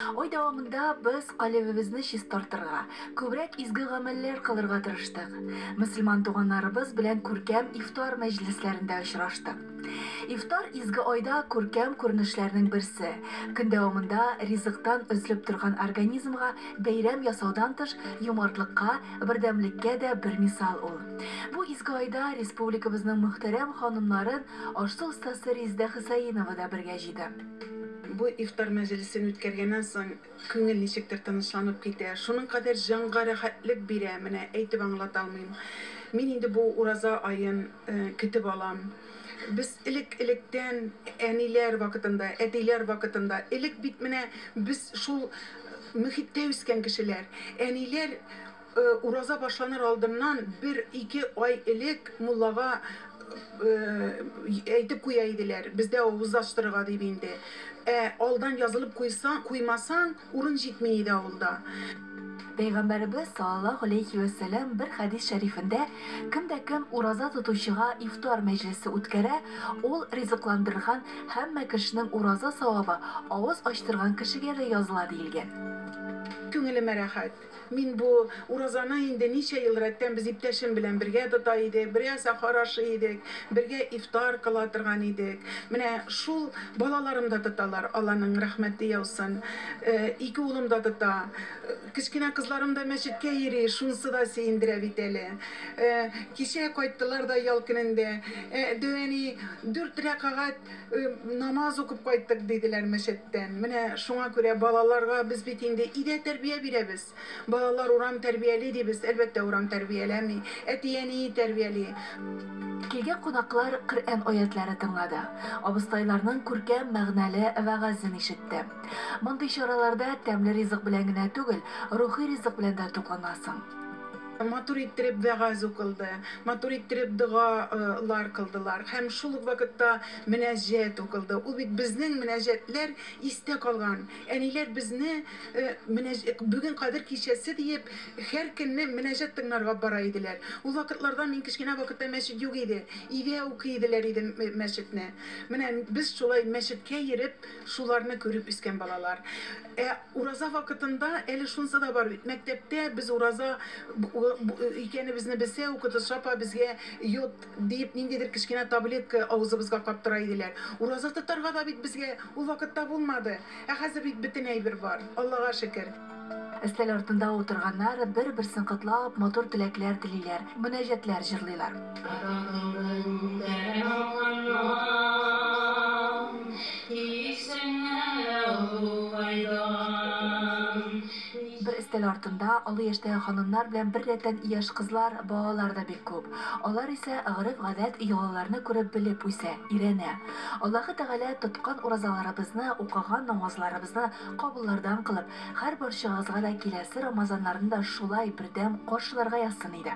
Ай дәвамында без калебебезне чистартырга, күбрәк изге гамәлләр кылырга тырыштык. Мөселман туганнарыбыз белән күркәм ифтар мәҗлесләрендә очраштык. Ифтар изге айда күркәм күренешләрнең берсе. Көн дәвамында ризыктан өзелеп торган организмга бәйрәм ясаудан тыш, юмартлыкка, бердәмлеккә дә бер мисал ул. Бу изге айда республикабызның мөхтәрәм ханымнарын аш-су остасы Резеда Хөсәенова да бергә җыйды. Бу ифтар мәҗлесен үткәргәннән соң күңел ничектер тынычланып китә. Шуның кадәр җанга рәхәтлек бирә, менә әйтеп аңлата алмыйм. Мин инде бу ураза аен көтеп алам. Без элек-электән әниләр вакытында, әтиләр вакытында, элек бит менә без шул мөхиттә үскән кешеләр. Әниләр ураза башланыр алдыннан бер-ике ай элек муллага әйтеп куя иделәр, бездә авыз ачтырырга дип инде. Ә алдан язылып куйсаң, куймасаң, урын җитми иде авылда. Пәйгамбәребез саллаллаһу галәйһи вә сәлам бер хәдис шәрифендә, Кем дә кем ураза тотучыга ифтар мәҗлесе үткәрә, ул ризыкландырган һәммә кешенең ураза савабы авыз ачтырган кешегә дә языла, диелгән. Күңелемә рәхәт. Мин бу уразаны инде ничә ел рәттән без иптәшем белән бергә тота идек, бергә сәхар ашый идек, бергә ифтар кыла торган идек. Менә шул балаларым да тоталар, Алланың рәхмәте яусын. Ике улым да тота. Кечкенә кызларым да мәчеткә йөри, шунысы да сөендерә бит әле. Кичә кайттылар да ял көнендә. Дәү әни, дүрт рәкәгать Намаз укып кайттык, диделәр мәчеттән. Менә шуңа күрә балаларга без бит инде өйдә тәрбия бирәбез. Балалар урам тәрбияли дибез, әлбәттә, урам тәрбияләми, әти-әни тәрбияли. Килгән кунаклар Коръән аятьләре тыңлады, абыстайларның күркәм мәгънәле вәгазен ишетте. Мондый чараларда тәмле ризык белән генә түгел, рухи ризык белән дә тукланасың. Матур иттереп вәгазь укылды, матур иттереп дога лар кылдылар һәм шул ук вакытта мөнәҗәт укылды. Ул бит безнең мөнәҗәтләр истә калган. Әниләр безне бүген Кадер кичәсе диеп һәр көнне мөнәҗәт тыңларга бара иделәр. Ул вакытларда мин кечкенә вакытта мәчет юк иде. Өйдә укый иделәр иде мәчетне. Менә без шулай мәчеткә йөреп, шуларны күреп үскән балалар. Ә ураза вакытында әле шунысы да бар бит, мәктәптә без ураза икәнебезне белсә, укытучы апа безгә йод диеп ниндидер кечкенә таблетка авызыбызга каптыра иделәр. Ураза тотарга да бит безгә ул вакытта булмады. Ә хәзер бит бөтен әйбер бар, Аллага шөкер. Өстәл артында утырганнар бер-берсен котлап, матур теләкләр телиләр, мөнәҗәтләр җырлыйлар. Бер өстәл артында олы яшьтәге ханымнар белән беррәттән яшь кызлар, балалар да бик күп. Алар исә гореф-гадәт, йолаларны күреп, белеп үсә, өйрәнә. Аллаһы Тәгалә тоткан уразаларыбызны, укыган намазларыбызны кабуллардан кылып, һәр барчагызга да киләсе Рамазаннарны да шулай бердәм каршыларга язсын иде.